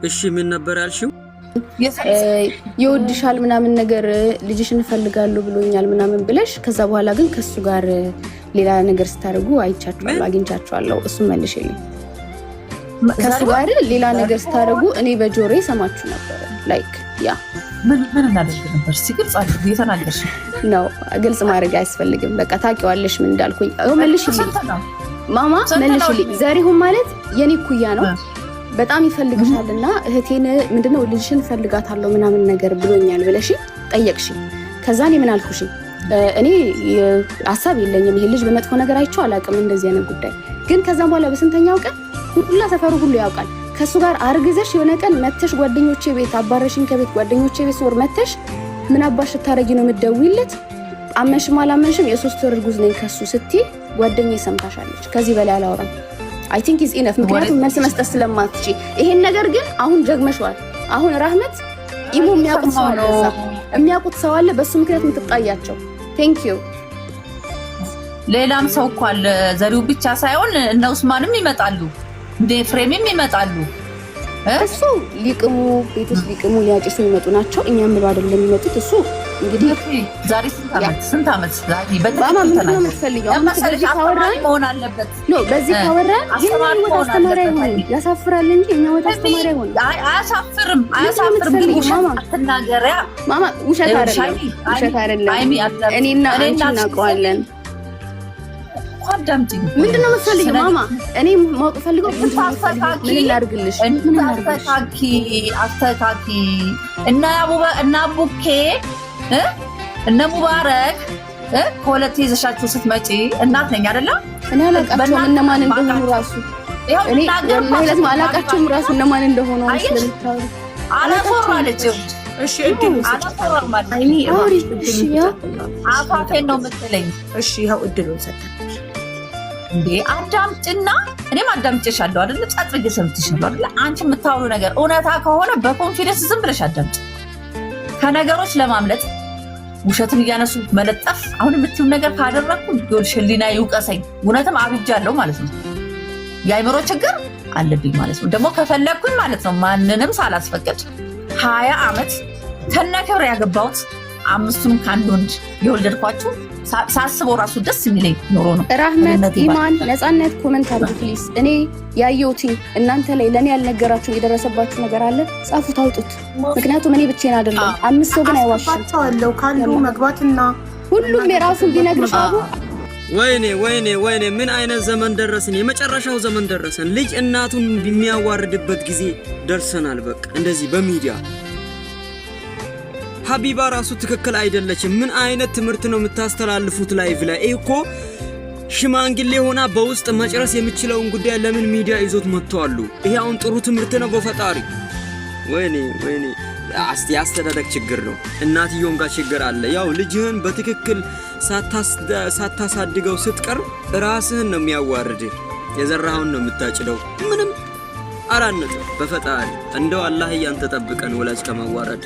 እሺ፣ ምን ነበር ያልሽው? ይወድሻል ምናምን ነገር፣ ልጅሽን እፈልጋለሁ ብሎኛል ምናምን ብለሽ፣ ከዛ በኋላ ግን ከሱ ጋር ሌላ ነገር ስታደርጉ አይቻችኋለሁ፣ አግኝቻችኋለሁ። እሱም መልሽልኝ። ከሱ ጋር ሌላ ነገር ስታደርጉ እኔ በጆሮዬ ሰማችሁ ነበረ። Like, yeah. ምን ምን እናደርግ ነበር? እስኪ ግልጽ አድርጊ፣ የተናገርሽ። ነው፣ ግልጽ ማድረግ አያስፈልግም። በቃ ታውቂዋለሽ ምን እንዳልኩኝ። መልሽልኝ። ስንት ነው? ማማ። ስንት ነው? መልሽልኝ። ዘሪሁን ማለት የኔ እኩያ ነው። በጣም ይፈልግሻል እና እህቴን ምንድነው ልጅሽን እፈልጋታለሁ ምናምን ነገር ብሎኛል ብለሽ ጠየቅሽኝ። ከዛ እኔ ምን አልኩሽ? እኔ ሀሳብ የለኝም፣ ይሄ ልጅ በመጥፎ ነገር አይቼው አላውቅም እንደዚህ አይነት ጉዳይ ግን። ከዛም በኋላ በስንተኛው ቀን ሁላ ሰፈሩ ሁሉ ያውቃል። ከእሱ ጋር አርግዘሽ የሆነ ቀን መተሽ ጓደኞቼ ቤት አባረሽኝ ከቤት፣ ጓደኞቼ ቤት ስኖር መተሽ ምን አባሽ ስታረጊ ነው የምትደውይለት? አመንሽም አላመንሽም የ3 ወር እርጉዝ ነኝ ከሱ ስትይ ጓደኛዬ ሰምታሻለች። ከዚህ በላይ አላወራም። I think is enough። ምክንያቱም መልስ መስጠት ስለማትችይ ይሄን ነገር ግን አሁን ደግመሽዋል። አሁን ራህመት ኢሞ የሚያውቁት ሰው አለ፣ እዛ የሚያውቁት ሰው አለ። በሱ ምክንያት የምትጣያቸው። Thank you. ሌላም ሰው እኮ አለ። ዘሪው ብቻ ሳይሆን እነ ኡስማንም ይመጣሉ፣ እንደ ፍሬምም ይመጣሉ። እሱ ሊቅሙ፣ ቤት ውስጥ ሊቅሙ ሊያጭሱ የሚመጡ ናቸው። እኛ ምለው አይደለም የሚመጡት። እሱ እንግዲህ ዛሬ ስንት ዓመት፣ ስንት ዓመት ዛሬ ማማ በትክክል ምንድን ነው ተናገር። የምትፈልጊው? አሁን መሰለሽ በዚህ አስተማሪ ካወራን መሆን አለበት። No፣ በዚህ ካወራን የኛ አስተማሪ ህይወት መሆን አስተማሪ አለበት። አይሆንም። ያሳፍራል እንጂ የኛ ህይወት አስተማሪ አይሆንም። አይ፣ አያሳፍርም፣ ምንድን ነው አያሳፍርም። ግን የምትፈልጊው ውሸት ማማ? አትናገሪያ። ማማ፣ ውሸት ይኸውልሽ አይደለም፣ ሀይሚ፣ ውሸት አይደለም። ሀይሚ አዳምጪኝ። እኔና እኔና አንቺ እናውቀዋለን። እኮ አዳምጪኝ። ምንድን ነው የምትፈልጊው ማማ? እኔ ማወቅ ፈልገው ምንድን ነው የምትፈልጊው? ምን እናድርግልሽ? ምን እናድርግልሽ? አስተካኪ፣ አስተካኪ። እነ አቡኬ እነ ሙባረክ ከሁለት ይዘሻቸው ስትመጪ እናት ነኝ አይደለም? እኔ አላውቃቸውም እነማን እንደሆኑ ራሱ። ይኸው እኔ ልናገር እኮ ወላሂ አላውቃቸውም ራሱ እነማን እንደሆኑ አሁን አየሽ? ስለምታወሪ። አላፎር አለች። እሺ፣ እድሉን ስጫት። አላፎርም አለች። ሀይሚ አውሪ። እባክሽ እሺ፣ እድሉን ያ ስጫት። አፋፌን ነው የምትለኝ። እሺ፣ ይኸው እድሉን ሰጠች። እንዴ አዳምጭና፣ እኔም አዳምጬሻለሁ አይደለ? ጸጥ ብዬ ሰምቼሻለሁ አይደለ? አንቺ የምታወሪው ነገር እውነታ ከሆነ በ confidence ዝም ብለሽ አዳምጭ። ከነገሮች ለማምለጥ ውሸትን እያነሱ መለጠፍ፣ አሁን የምትይው ነገር ካደረግኩ ይኸውልሽ ህሊና ይውቀሰኝ። እውነትም አብጃለሁ ማለት ነው። የአይምሮ ችግር አለብኝ ማለት ነው። ደግሞ ከፈለግኩኝ ማለት ነው ማንንም ሳላስፈቅድ 20 ዓመት ከነ ክብር ያገባሁት፣ አምስቱንም ከአንድ ወንድ የወለድኳቸው፣ ሳስበው ራሱ ደስ የሚለኝ ኑሮ ነው። ራህመት፣ ኢማን፣ ነፃነት comment አድርጉ please። እኔ ያየሁትኝ እናንተ ላይ ለእኔ ያልነገራችሁ የደረሰባችሁ ነገር አለ፣ ጻፉት፣ አውጡት። ምክንያቱም እኔ ብቻዬን አይደለም፣ አምስት ሰው ግን አይዋሽም። አስገባቸዋለሁ ከአንዱ መግባትና ሁሉም የራሱን ቢነግርሽ አቡ። ወይኔ ወይኔ ወይኔ፣ ምን አይነት ዘመን ደረስን? የመጨረሻው ዘመን ደረሰን። ልጅ እናቱን የሚያዋርድበት ጊዜ ደርሰናል። በቃ እንደዚህ በሚዲያ ሀቢባ ራሱ ትክክል አይደለችም። ምን አይነት ትምህርት ነው የምታስተላልፉት live ላይ? ይህ እኮ ሽማግሌ ሆና በውስጥ መጨረስ የምችለውን ጉዳይ ለምን ሚዲያ ይዞት መጥተዋሉ? ይሄ አሁን ጥሩ ትምህርት ነው? በፈጣሪ፣ ወይኔ ወይኔ፣ የአስተዳደግ ችግር ነው። እናትየውም ጋር ችግር አለ። ያው ልጅህን በትክክል ሳታሳድገው ስትቀር ራስህን ነው የሚያዋርድህ። የዘራኸውን ነው የምታጭደው። ምንም 4 ነጥብ። በፈጣሪ እንደው አላህ እያንተ ጠብቀን ወላጅ ከማዋረድ።